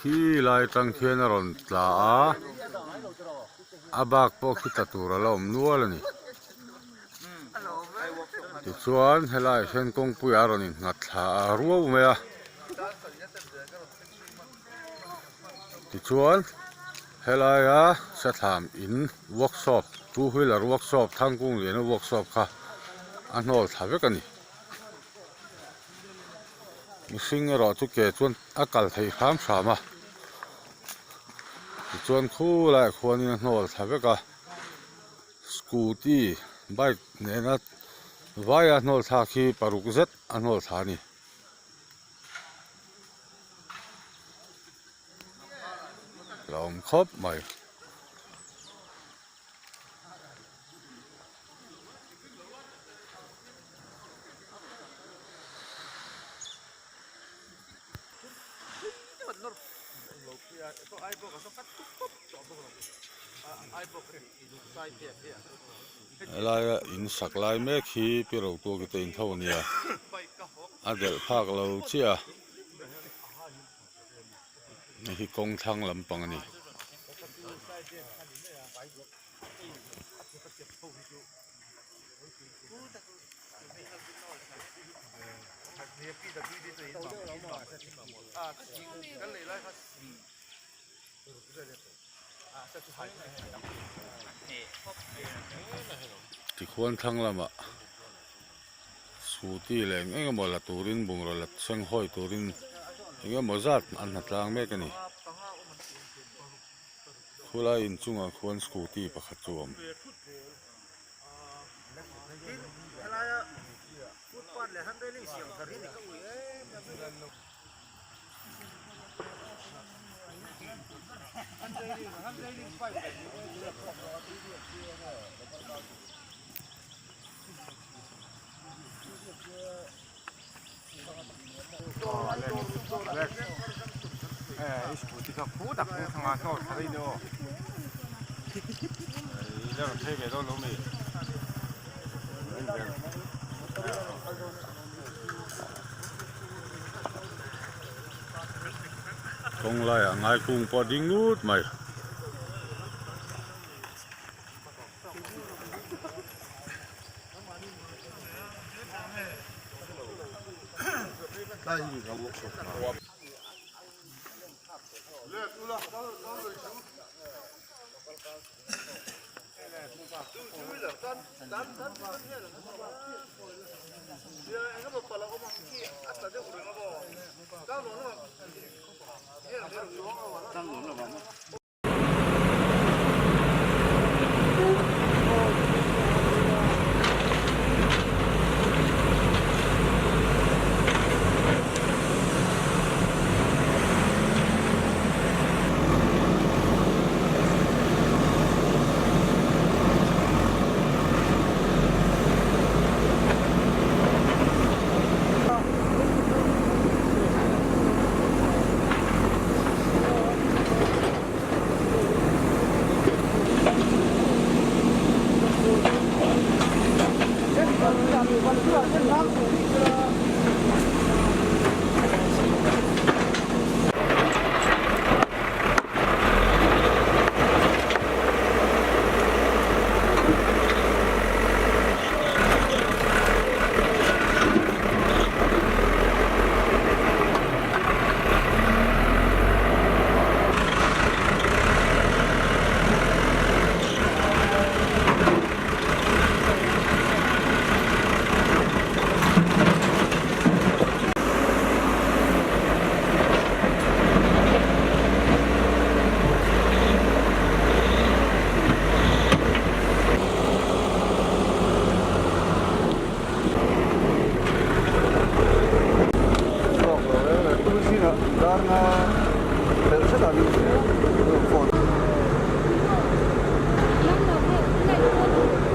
Khi lai atang khian a rawn tla a, a bak pawh khi tla tur a la awm nual a ni. Tichuan helaiah hian kawngpuiah a rawn innghat thla a ruau mai a. Tichuan helaia sathlam in workshop two wheeler workshop Thangkung Liana workshop kha a hnawl thla vek a ni. Mihring erawh chu ke chuan a kal thei hram hram a tichuan khulaiah khuanin a hnawl thla vek a scooty bike nena vaia hnawl thlak hi paruk zet a hnawl thla a ni. La awm khawp mai. Helaia in sak lai mek hi pi Rotuaki te in tho a nia a delh phak lo chiah a hei hi kawng thlang lampang a ni. Tikhuan thlang lamah scooty leh eng eng emaw la turin bungraw la seng hawi turin eng emaw zat an hna tlang mek a ni. Khulai inchungah khuan scooty pakhat chu a awm. Kawng laiah ngaikung pawh a ding ngut mai.